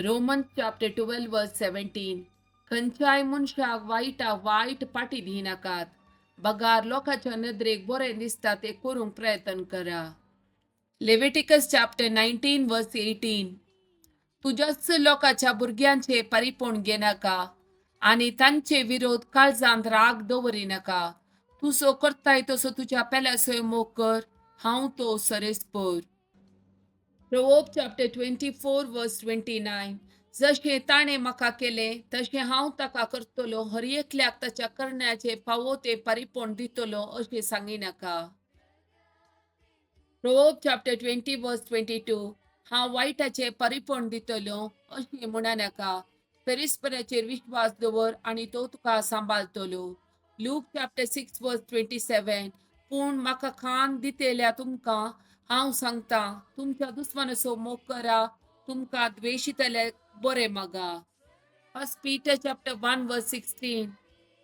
Roman chapter 12 verse 17. खंयच्याय मनशाक वायटाक वायट पाटी दिनाकात, बगार लोकांच्या नदरेक बरें दिसता तें करूंक प्रयत्न करा. Leviticus chapter 19 verse 18. तुज्याच लोकांच्या भुरग्यांचे परिपूर्ण घेनाका आनी तांचे विरोध काळजांत राग दवरिनाका. तूं सो करताय तसो तुज्या पेल्यासोय मोग कर. हांव तो सरेस्पर. Proverb chapter 24 verse 29. जशें ताणें म्हाका केलें तशें हांव ताका करतलो, हर एकल्याक ताच्या करण्याचें फावो तें परिपूर्ण दितलो अशें सांगिनाका. Proverb chapter 20 verse 22. हांव वायटाचें परिपूर्ण दितलो अशें म्हणनाका. सरेस्पराचेर विश्वास दवर आनी तो तुका सांबाळटलो. Luke chapter 6 verse 27. पूण म्हाका खान दितेल्या तुमकां हांव सांगता, तुमच्या दुस्मानाचो मोग करा, तुमकां द्वेशितले बरें मागा. First Peter chapter 1 verse 16.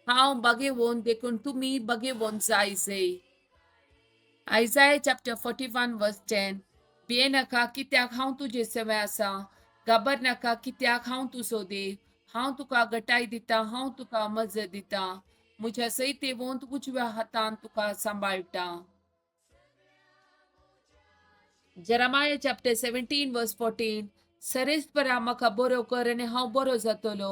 हांव बागेवन देखून तुमी बागेवन जाय जय. Isaiah chapter 41 verse 10. भियेनाका, कित्याक हांव तुजे सेवे आसा. घाबरनाका, कित्याक हांव तुजो देव. हांव तुका गटाय दिता, हांव तुका मजत दिता, म्हज्या सयत येवन उजव्या हातान तुका सांबाळटा. Jeremiah chapter 17 verse 14. सरेस्परा म्हाका बरो कर आनी हांव बरो जातलो,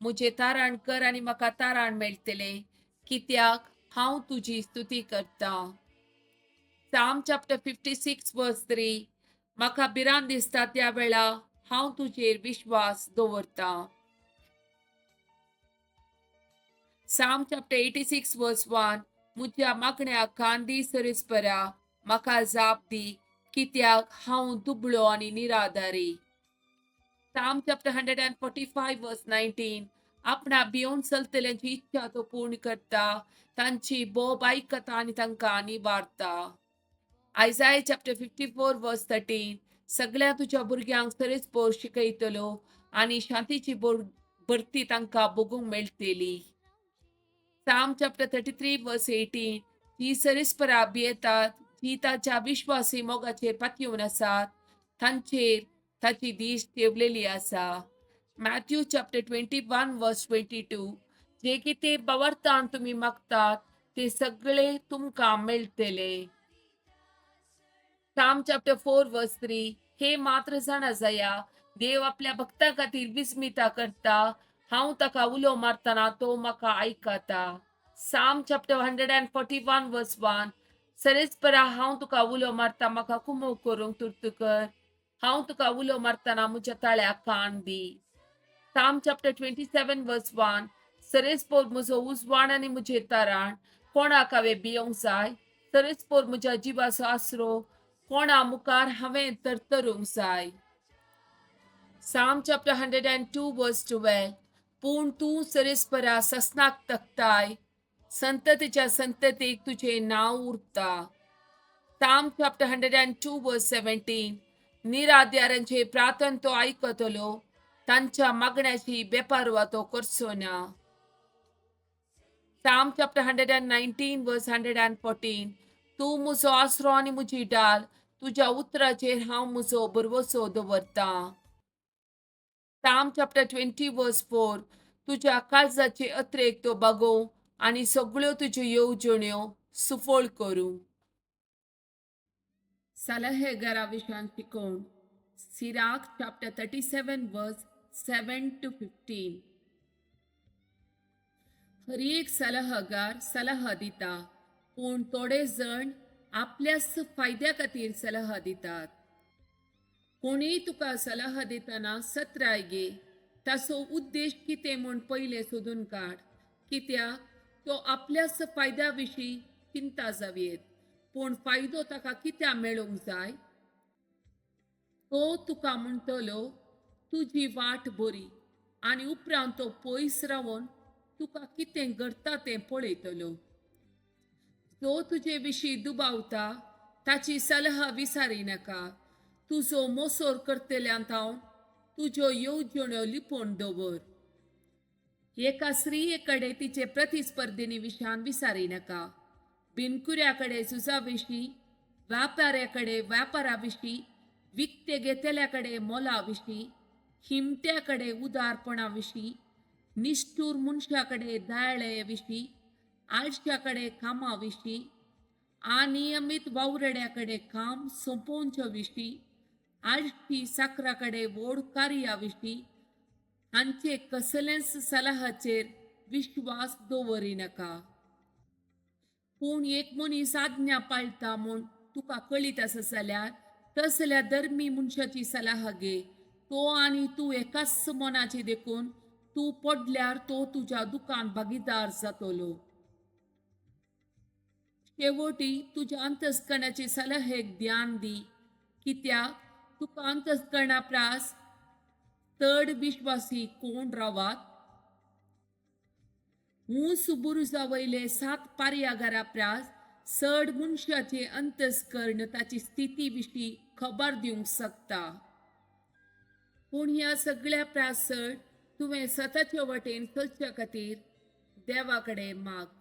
म्हजें ताराण कर आनी म्हाका ताराण मेळटलें, कित्याक हांव तुजी स्तुती करता. Psalm chapter 56 verse 3. म्हाका भिरांत दिसता त्या वेळा हांव तुजेर विश्वास दवरता. Psalm chapter 86 verse 1. म्हज्या मागण्याक कान दी सरेस्परा, म्हाका जाप दी, कित्याक हांव दुबळो आनी निराधारी. Psalm chapter 145 verse 19. आपणा भियोन चलतल्यांची इच्छा तो पूर्ण करता, तांची बोब आयकता आनी तांकां निवारता. Isaiah chapter 54 verse 13. सगळ्या तुज्या भुरग्यांक सरेस्पोर शिकयतलो आनी शांतीची भरती तांकां भोगूंक मेळटली. Psalm chapter 33 verse 18. जी सरेस्परा भियेतात, जी ताच्या विश्वासी मोगाचेर पातयेवन आसात, तांचेर ताची दीस ठेवलेली आसा. Matthew chapter 21 verse 22. जे कितें बवरतान तुमी मागतात ते सगळे तुमकां मेळटले. Psalm chapter 4 verse 3. हे मात्र जाणा जाया, देव आपल्या भक्तां खातीर विस्मिता करता. हांव ताका उलो मारतना तो म्हाका आयकता. Psalm chapter 141 verse 1. सरेस्परा हांव तुका उलो मारता, म्हाका कुमोक करूंक तुर्त कर. हांव तुका उलो मारतना म्हज्या ताळ्याक कान दी. Psalm chapter 27 verse 1. सरेस्पोर म्हजो उजवाड आनी म्हजें ताराण, कोणाक हांवें भियोंक जाय? सरेस्पोर म्हज्या जिवाचो आसरो, कोणा मुखार हांवें तरतरूंक जाय? Psalm chapter 102 verse 12. पूण तूं सरेस्परा ससनाक तकताय, संततीच्या संततीक तुजें नांव उरता. Psalm chapter 102 verse 17. निराधारांचे प्रार्थन तो आयकतलो, तांच्या मागण्याची बेपारवा तो करचो ना. Psalm chapter 119 verse 114. तूं म्हजो आसरो आनी म्हजी डाल, तुज्या उतराचेर हांव म्हजो भरवसो दवरतां. Psalm chapter 20 verse 4. तुज्या काळजाचे अत्रेक तो बागोवं आनी सगळ्यो तुज्यो येवजण्यो सुफळ करूं. सलहेगारा विशयान शिकोवण. Sirach chapter 37 verse 7 to 15. हर एक सलहगार सलह दिता, पूण थोडे जण आपल्याच फायद्या खातीर सलह दितात. कोणीय तुका सलह दितना सत्राय घे, ताचो उद्देश कितें म्हूण पयलें सोदून काड, कित्याक तो आपल्याच फायद्या विशीं चिंता जावयेत, पूण फायदो ताका कित्याक मेळूंक जाय? तो तुका म्हणटलो, तुजी वाट बरी, आनी उपरांत तो पयस रावन तुका कितें घडटा तें पळयतलो. जो तुजे विशीं दुबावता ताची सलहा विसारी नाका. तुजो मोसोर करतल्यान थावन तुज्यो येवजण्यो लिपोवन दवर. एका स्त्रिये कडेन तिचे प्रतिस्पर्धिनी विशयान विसारी नाका. बिनकुऱ्या कडेन झुजा विशीं, व्यापाऱ्या कडेन व्यापारा विशीं, विकते घेतल्या कडेन मोला विशीं. हिमट्या कडेन उदारपणा विशीं, निश्ठूर मनशा कडेन दयाळे विशीं, आळश्या कडेन कामा विशीं, अनियमीत वावरड्या कडेन काम सोंपोवचे विशीं, आळशी साकरा कडेन व्हड कार्या विशीं हांचे कसलेच सलाहाचेर विश्वास दवरिनाका. पूण एक मनीस आज्ञा पाळटा म्हूण तुका कळीत आसा जाल्यार तसल्या धर्मी मनशाची सलाह घे. तो आनी तूं एकाच मनाचे देखून तूं पडल्यार तो तुज्या दुकान भागीदार जातलो. शेवटी तुज्या अंतस्करणाचे सलहेक ध्यान दी, कित्याक तुका अंतस्करणा प्रास चड विश्वासी कोण रावात? ऊंच बुरुजा वयले सात पारयाघरा प्रास चड मनशाचे अंतस्कर्ण ताची स्थिती विशीं खबर दिवंक शकता. पूण ह्या सगळ्या प्रास चड तुवें स्वताचे वटेन चलच्या खातीर देवा कडेन माग.